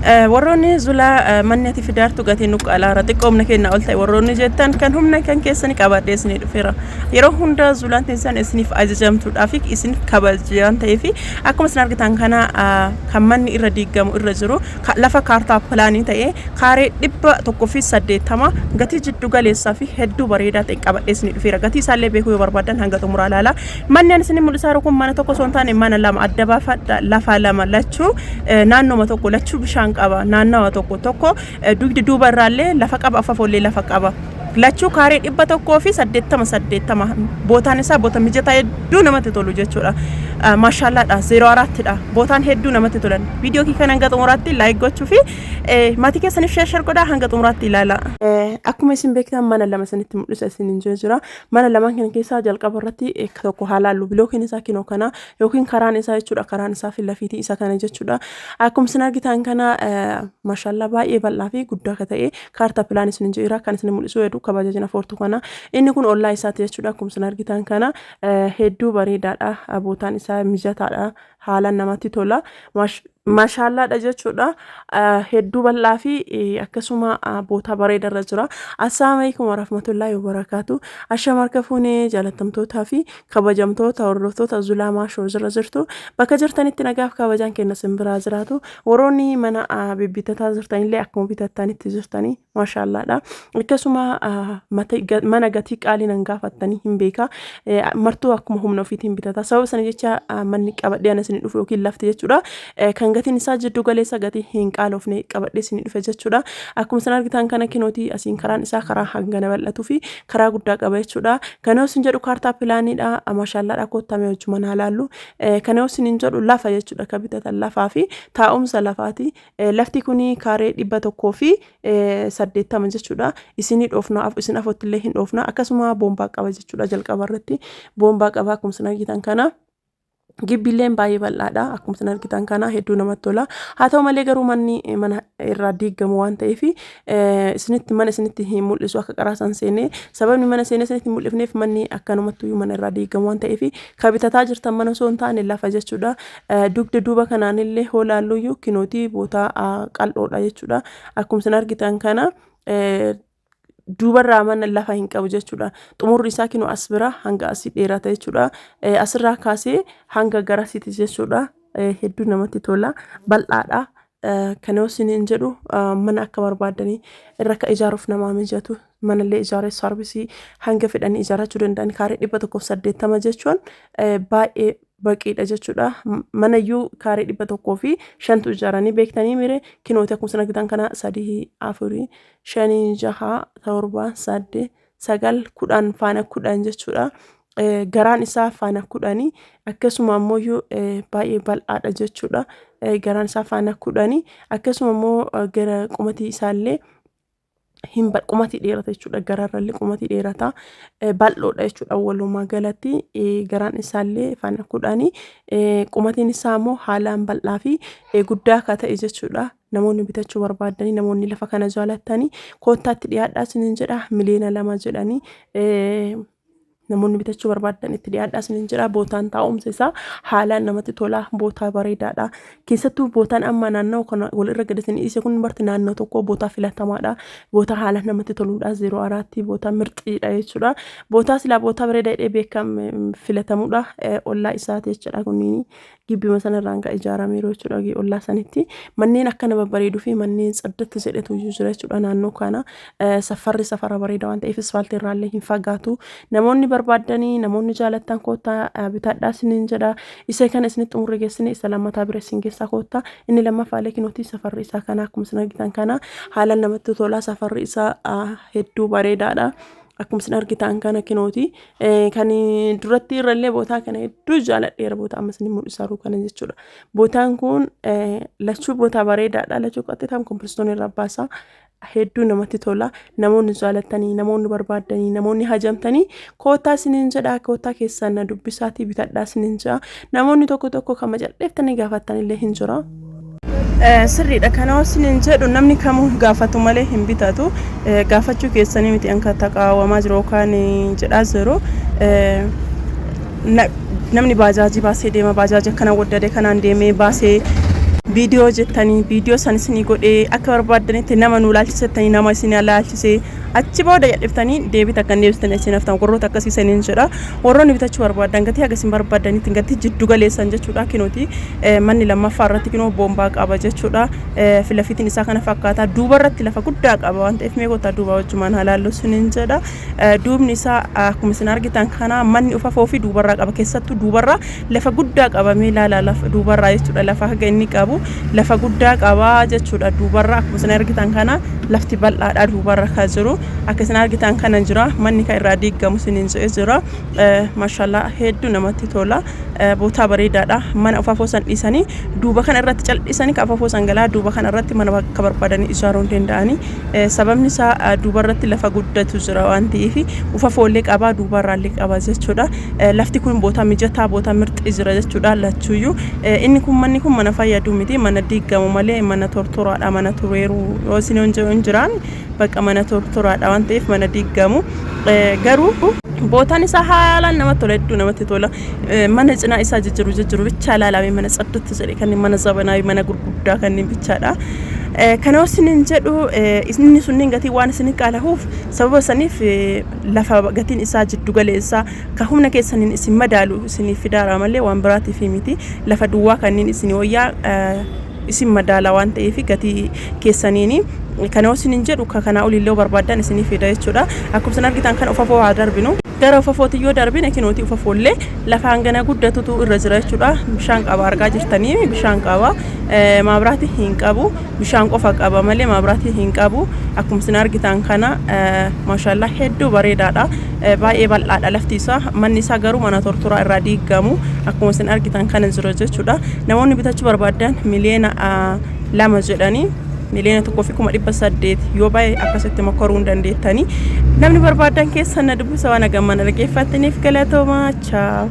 Warroonni Zulaa manni ati fidaartu gatiin nu qalaara xiqqoo humna keenya ol ta'e warroonni jettan kan humna kan keessanii qabadhee isinii dhufeera. Yeroo hunda Zulaan teessan isiniif ajajamtuudhaa fi isin kabajaan ta'ee fi akkuma isin argitan kana kan manni irra diigamu irra jiru lafa kaartaa pilaanii ta'e kaaree 180 gatii jiddu galeessaa fi hedduu bareedaa ta'e qabadhee isinii dhufeera. Gatii isaallee beekuu yoo barbaadan hanga xumuraa ilaala. Manni ani isinii mul'isaa jiru kun mana tokko osoo hin taane mana lama adda baafadha. Lafa lama lachuu naannoma tokko lachuu bishaan qaba. Naannawa tokko tokko dugdi duuba irraallee lafa qaba, afafoollee lafa qaba. Lachuu kaaree 180 80 bootaan isaa boota mijataa hedduu namatti tolu jechuudha. Maashaallaadha zeeroo araattidha. Bootaan hedduu namatti tolan. Viidiyoo kii kana hanga xumuraatti laayik gochuu fi maatii keessaniif sheer sheer godhaa hanga xumuraatti ilaala. Akkuma isin beektan mana lama isinitti mul'isa isiniin jira. Mana lamaan kana keessaa jalqaba irratti tokko haa laallu. Bilookiin isaa kinoo kana yookiin karaan isaa jechuudha. Karaan isaa fi lafiitii isa kana jechuudha. Akkuma isin argitan kana maashaallaa baay'ee bal'aa fi guddaa akka ta'e kaartaa pilaan isin jira kan isin mul'isu hedduu kabajajina foortu kana. Inni kun ollaa isaati jechuudha. Akkuma isin argitan kana hedduu bareedaadha. Bootaan isaa mijataadha. Haalaan namatti tola. Mashaallaadha jechuudha. Hedduu bal'aa fi akkasuma bootaa bareeda irra jira. Assalaamu alaikum warahmatullaahi wabarakaatu. Ashama harka fuunee jaalatamtootaa fi kabajamtoota hordoftoota Zulaa Maashoo jira jirtu. Bakka jirtanitti nagaaf kabajaan kenna isin biraa jiraatu. Warroonni mana bibbitataa jirtanillee akkuma bitattanitti jirtanii. Maashaallaadha. Akkasuma mana gatii qaalii nan gaafattanii hin beeka. Martuu akkuma humna ofiitiin bitata. Sababa sana jecha manni qabadhee ana isin dhufu yookiin lafti jechuudha. Kan gatiin isaa jiddu galeessa gatii hin qaalofne qabadhee isin dhufe jechuudha. Akkuma isin argitan kana kinootii asiin karaan isaa karaa hangana bal'atuu fi karaa guddaa qaba jechuudha. Kana yoo isin jedhu kaartaa pilaaniidha. Maashaallaadha kottaa mee wajjuma naa laallu. Kana yoo isin jedhu lafa jechuudha. Kan bitatan lafaa fi taa'umsa lafaati. Lafti kun kaaree 180 jechuudha. Isinii dhoofna, isin afotti illee hin dhoofna. Akkasuma boombaa qaba jechuudha jalqaba irratti. Boombaa qaba akkuma isin argitan kana. Gibbiilleen baay'ee bal'aadha. Akkuma isin argitan kana hedduu namatti tola. Haa ta'u malee garuu manni mana irraa diigamu waan ta'eef isinitti mana isinitti hin mul'isu akka qaraa san seenee. Sababni mana seenee isinitti hin mul'ifneef manni akkanumattuyyuu mana irraa diigamu waan ta'eef ka bitataa jirtan mana osoo hin taane lafa jechuudha. Dugda duuba kanaanillee hoo laalluyyuu kinootii bootaa qal'oodha jechuudha. Akkuma isin argitan kana duubarraa mana lafa hin qabu jechuudha. Xumurri isaa kinoo as bira hanga asii dheerata jechuudha. Asirraa kaasee hanga garasiiti jechuudha. Hedduu namatti tola. Bal'aadha. Kana yoo isiniin jedhu mana akka barbaaddanii irra akka ijaaruuf namaa mijatu manallee ijaaree saarvisii hanga fedhanii ijaarrachuu danda'an kaaree 180 jechuun baay'ee baqiidha jechuudha. Manayyuu kaaree 105tu ijaaranii beektanii mire kinooti akkuma isin argitan kana 3 4 5 6 7 8 9 10 faana 10 jechuudha. Garaan isaa faana 10 akkasuma ammoo baay'ee bal'aadha jechuudha. Garaan isaa faana 10 akkasuma immoo gara qumatii isaallee hin qumatii dheerata jechuudha. Garaarrallee qumatii dheerata. Bal'oodha jechuudha walumaa galatti garaan isaallee faana 10 qumatiin isaa immoo haalaan bal'aa fi guddaa akka ta'e jechuudha. Namoonni bitachuu barbaadanii namoonni lafa kana jaalattanii koottaatti dhiyaadhaa isiniin jedha miliyoona 2 jedhanii namoonni bitachuu barbaadan itti dhiyaadhaa isiniin jedha. Bootaan taa'umsa isaa haalaan namatti tola. Bootaa bareedaadha. Keessattuu bootaan amma naannoo kana walirra gadi isin dhiise kun barti naannoo tokko bootaa filatamaadha. Bootaa haalaan namatti toludha. Zeeroo araatti bootaa mirxiidha jechuudha. Bootaa silaa bootaa bareedaa jedhee beekam filatamudha. Ollaa isaati jechuudha kunniin. Gibbima sanarraan kan ijaarameeru jechuudha ollaa sanitti. Manneen akkana babbareeduu fi manneen tsaddatti jedhetu iyyuu jira jechuudha naannoo kana. Safarri safara bareeda waan ta'eef isfaaltii irraallee hin fagaatu. Namoonni barbaaddanii namoonni jaalattan koottaa bitadhaa isiniin jedha. Isa kana isinitti xumurre geessine isa lammataa bira isin geessaa koottaa. Inni lammaffaalee kinootii safarri isaa kana akkuma isin argitan kana haalaan namatti tola safarri isaa hedduu bareedaadha. Akkuma isin argitan kana kinooti. Kan duratti irrallee bootaa kana hedduu jaaladheera bootaa amma isin mul'isaa jiru kana jechuudha. Bootaan kun lachuu bootaa bareedaadha. Lachuu qaxxitaan kompilistoon irraa baasa. Hedduu namatti tola. Namoonni jaalattanii, namoonni barbaaddanii, namoonni hajamtanii koottaa isiniin jedha. Koottaa keessan na dubbisaatii bitadhaa isiniin jedha. Namoonni tokko tokko kan macadheeftanii gaafattanillee hin jira. Sirriidha kana isiniin jedhu namni kamuu gaafatu malee hin bitatu. Gaafachuu keessanii miti anka taqaawamaa jiru yookaan jedhaa jiru. Namni baajaajii baasee deema baajaajii akkana waddade kanaan deemee baasee Viidiyoo jettanii viidiyoo san isinii godhee akka barbaaddanitti nama nu laalchisettanii nama isin laalchisee achi booda yadhiftanii deebii takka hin deebistanii achi naftan warroota akkasii saniin jedha. Warroonni bitachuu barbaadan gatii haga isin barbaaddanitti gatii jiddu galeessan jechuudha. Kinooti manni lammaffaa irratti kinoo boombaa qaba jechuudha. Filafiitiin isaa kana fakkaata. Duuba irratti lafa guddaa qaba waan ta'eef mee kottaa duuba wajjumaan haa laallu siniin jedha. Duubni isaa akkuma isin argitan kana manni ufafoo fi duubarraa qaba. Keessattuu duubarraa lafa guddaa qaba. Mee ilaalaa lafa duubarraa jechuudha. Lafa haga inni qabu lafa guddaa qaba jechuudha. Duubarraa akkuma isin argitan kana lafti bal'aadha duubarra kan jiru. Akka isin argitan kana jira. Manni kan irraa diigamu isiniin jedhee jira. Maashaallah hedduu namatti tola. Bootaa bareedaadha. Mana ufafoo san dhiisanii duuba kana irratti cal'isanii ka afafoo san galaa duuba kana irratti mana bakka barbaadanii ijaaruu hin danda'anii. Sababni isaa duuba irratti lafa guddatu jira waan ta'eef ufafoollee qaba duubarraallee qaba jechuudha. Lafti kun bootaa mijataa bootaa mirxii jira jechuudha lachuuyyuu. Inni kun manni kun mana fayyadu miti mana diigamu malee mana tortoraadha mana tureeru yoo isin hin jiraan bakka mana tortoraadha waan ta'eef mana diigamu. Garuu bootaan isaa haalaan namatti tola hedduu namatti tola. Mana cinaa isaa jijjiru jijjiru bichaa ilaalame mana caddutti jedhe kanneen mana zabanaawi mana gurguddaa kanneen bichaadha. Kana isinin jedhu inni sunniin gatii waan isin qaalahuuf sababa saniif lafa gatiin isaa jiddu galeessaa ka humna keessaniin isin madaalu isiniif fidaara malee waan biraatiif miti. Lafa duwwaa kanneen isin wayyaa isin madaala waan ta'eef gatii keessaniini. Kana isinin jedhu ka kanaa olillee barbaaddan isinii fida jechuudha. Akkuma isin argitan kan ufafoo haa darbinu. Gara ufafooti yoo darbine kinooti ufafoollee lafa hangana guddatutu irra jira jechuudha. Bishaan qaba argaa jirtanii bishaan qaba. Maabiraatii hin qabu. Bishaan qofa qaba malee maabiraatii hin qabu. Akkuma isin argitan kana maashaallah hedduu bareedaadha. Baay'ee bal'aadha lafti isaa. Manni isaa garuu mana tortoraa irraa diigamu. Akkuma isin argitan kana jira jechuudha. Namoonni bitachuu barbaadan 2 miliyoona jedhanii 1,800,000 yoo baay'ee akkasitti mokoruu hin dandeettanii. Namni barbaadan keessa na dubbisa waan hagamman dhaggeeffattaniif galatoomaa. Chaaw.